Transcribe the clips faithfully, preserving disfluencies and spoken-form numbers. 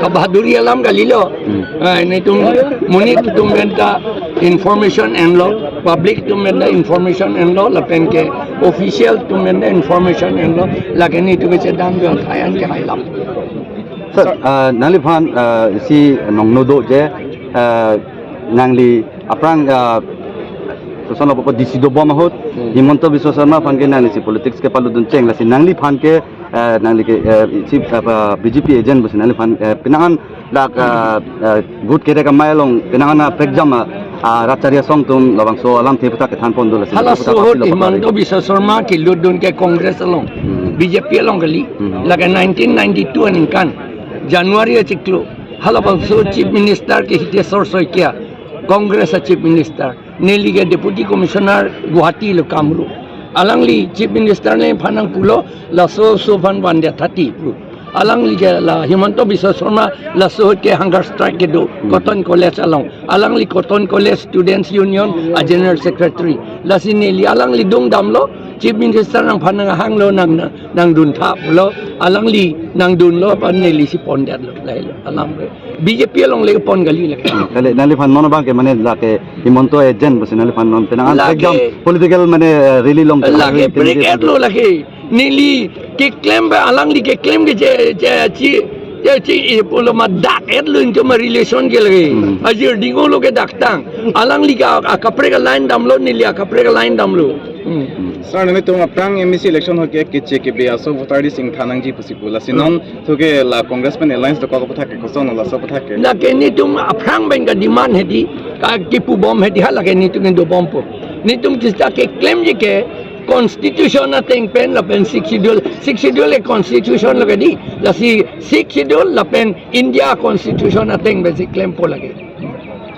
Bahaduri alam kalilo. Hmm. Ah, netum monit atum pen ta information enlo, public atum pen ta information enlo, lapen ke official atum pen ta information enlo, lake netum ke chedam jong ayan ke hai alam. Sir, ah, nangliphan, ah, si nongnodo je, ah, nangli aphrang, ah, soson lo po D C dobom ahut, Hmm. Himanta Biswa Sarma aphan ke nangli si politics kepalutdun cheng, lasi nangliphan ke, ah, nangli ke, ah, si, ah, B J P agent pusi nangliphan, eh, penang an dak, ah, ah, vote kerek amei along penang an, ah, prekjam, ah, ah, rat chari asong atum labangso alamthe aputhak kethan pon do, lasi halaso aputhak ahut apilo Himanta Biswa Sarma kelutdun ke Congress along, Hmm. B J P along kali. Hmm. Lake nineteen ninety-two aningkan January achiklo, halabangso Chief Minister ke Hiteswar Saikia, Congress a Chief Minister. Neli ke Deputy Commissioner Guwahati lo Kamrup. Alangli Chief Minister neliphan nangpulo, laso oso aphan vandet thati pu. Alangli ke la Himanta Biswa Sarma laso ahut ke hunger strike kedo, Hmm. Cotton College along. Alangli Cotton College Students Union a General Secretary. Lasi neli alangli dungdamlo, Chief Minister nangphan nanghanglo, nang, nang, nangduntha pulo, alangli nangdunlo, apot neli si pondetlo, lahelo alam ke. B J P along le pon kali lake. Kali, nangliphan non abang ke mane lake Himanta agent pusi nangliphan non penang an Lake. prekjam political mane, eh, rally along ke Lake lake break candidate et lo lake. Neli keklem ba alangli keklem ke je, je, chi, je, chi, eh, pulo ma dak et lo, into ma relation ke lake. Hmm. Ajir dingo lo ke dak tang. Alangli ke a, akaprek a-line damlo, neli akaprek a-line damlo. Hmm. Sir, netum aphrang M A C election ahut ke keche kebe aso voter list ingthan nangji pusi pu. Lasi Hmm. non thu ke la Congress pen alliance dokok aputhak ke koson laso aputhak ke. Lake netum aphrang pen ka demand hedi, ka kipubom hedi, halake netum ke dobompo. Netum kista keklemji ke Constitution ateng pen lapen Sixth Schedule, Sixth Schedule e Constitution lo kedi, lasi Sixth Schedule lapen India Constitution ateng pensi klempo lake.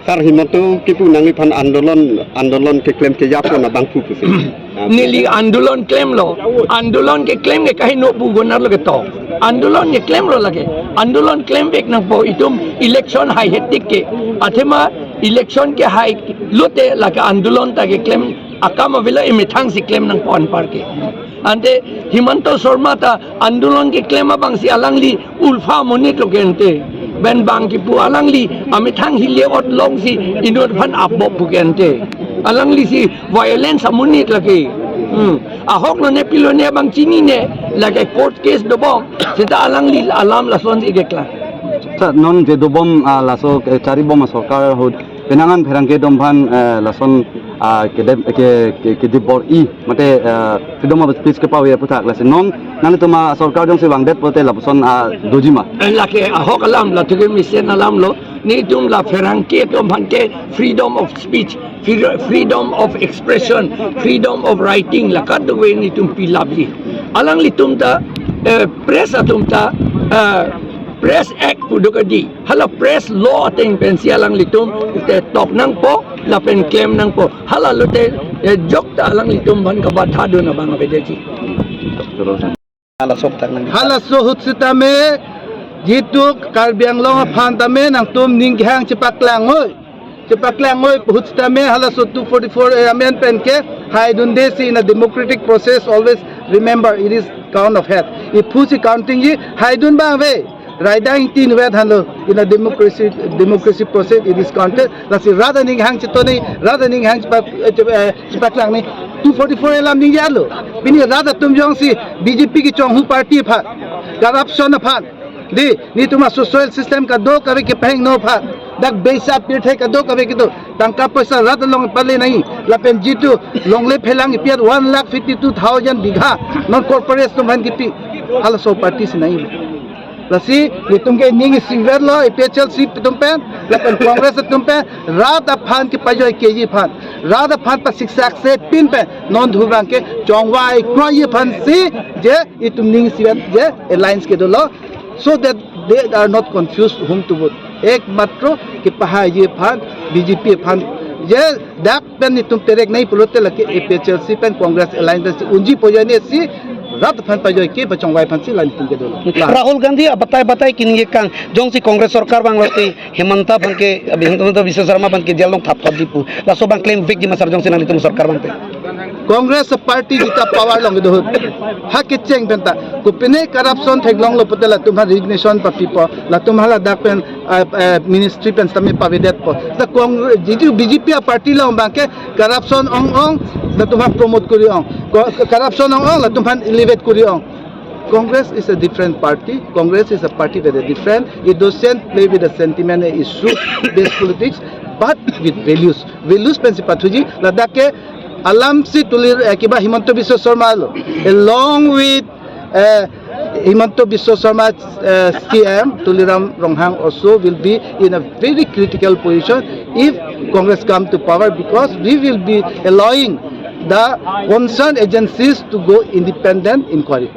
Sir, Himanta kipu nangliphan andolon, andolon keklem kejapon abangphu pusi. Neli andolon klemlo, andolon keklem ke kaheno pu gonar lo ketok. Andolon keklemlo lake. Andolon klemvek nangpo, itum election hai hetik ke. Athema election ke hai lote lake andolon ta keklem akam avelo, emethang si klem nangpo anpar ke. Ante Himanta Sarma ta andolon keklem abangsi alangli ulfa monit lo ke ante. Ben bang kipu alangli amethang hile ot longsi inut aphan apbop pu ke ante. Alangli si violence amonit lake. Hmm. Ahok lo ne pilo ne abang chinine, lake court case dobom. Seta alangli alam lasonsi keklang. Sir, non je dobom, ah, laso, eh, charibom asorkar ahut penang an pherangke atum aphan, eh, lason, ah, kedep, ke, ke, kedip bor-i, mate, eh, freedom of speech kepave aputhak, lasi non nanglitum asorkar jongsi vangdet pulote lapuson, ah, dojima. Eh, lake ahok alam, la thu ke mesen alam lo, netum la pherangke atum aphan ke freedom of speech, fre-, freedom of expression, freedom of writing, la kadokave netum pilapji. Alanglitum ta, eh, press atum ta, eh, Press Act pu do kedi. Hala press law ateng pensi alanglitum te tok nangpo, lapen klem nangpo. Hala lote, eh, jok ta alanglitum aphan kabadha dun abang avedetji. Hala sok tak nang. Halaso ahut sitame, jitu Karbi Anglong aphan tame nangtum ning kehang chepaklang oi. Chepaklang oi ahut sitame halaso two forty-four A amen pen ke haidunde si, in a democratic process always remember it is count of head. Iphu si counting ji haidun abang ave. Raidang ingtin vet henlo, in a democracy, democracy process it is counted. Lasi rat aning hang chitoni, rat aning hang chepak, eh, chepak, eh, chepaklang ni two forty-four A alam ningje lo. Pini rat atum jongsi B J P kechonghu party aphan, corruption aphan, di, netum a-social system kadokave kepahingno aphan, dak beisa pirthe kadokave kedo, tangka poisa rat along pale nai, lapen jitu longle phelang ipiat one lakh fifty-two thousand bigha non corporate atum aphan kipi, halaso party si nai. Lasi netum ke ning isivet lo, A P H L C atum pen, lapen Congress atum pen, rat aphan kepajoi keji aphan, rat aphan pasiksak se pin pen, non thu abang ke chongvai kroiji aphan si, je itum ning isivet je alliance kedo lo, so that they are not confused whom to vote. Ekmatro kepahaiji aphan, B J P aphan, je dak pen netum terek nai pulote lake A P H L C pen Congress alliance si unji pajoi ne si rat aphan pajoi ke pachongvai aphan si la netum kedo lo. Rahul Gandhi abatai batai kini kang jongsi Congress sorkar vanglote Himanta aphan ke, Himanta Biswa Sarma aphan ke jail along thap thap di pu. Laso abang klemvekji ma sir jongsi nanglitum sorkar vangte? Congress party jita power along kedo ahut, ha kecheng pen ta kopine corruption theklonglo pote latum aphan resignation papipo, latum aphan ladak pen, eh, eh, ministry pen sitame pavedetpo. Ta Congress, jitu B J P a party along abangke corruption ong-ong, latum aphan promote kuri-ong. Co-, corruption ong-ong, latum aphan elevate kuri-ong. Congress is a different party. Congress is a party that is different. It doesn't play with the sentiment and issue-based politics, but with values. Values pensi pathuji, ladak ke alamsi Tulir, eh, kiba Himanta Biswa Sarma lo, along with, eh, Himanta Biswa Sarma, eh, C M, Tuliram Ronghang also will be in a very critical position if Congress come to power, because we will be allowing the concerned agencies to go independent inquiry.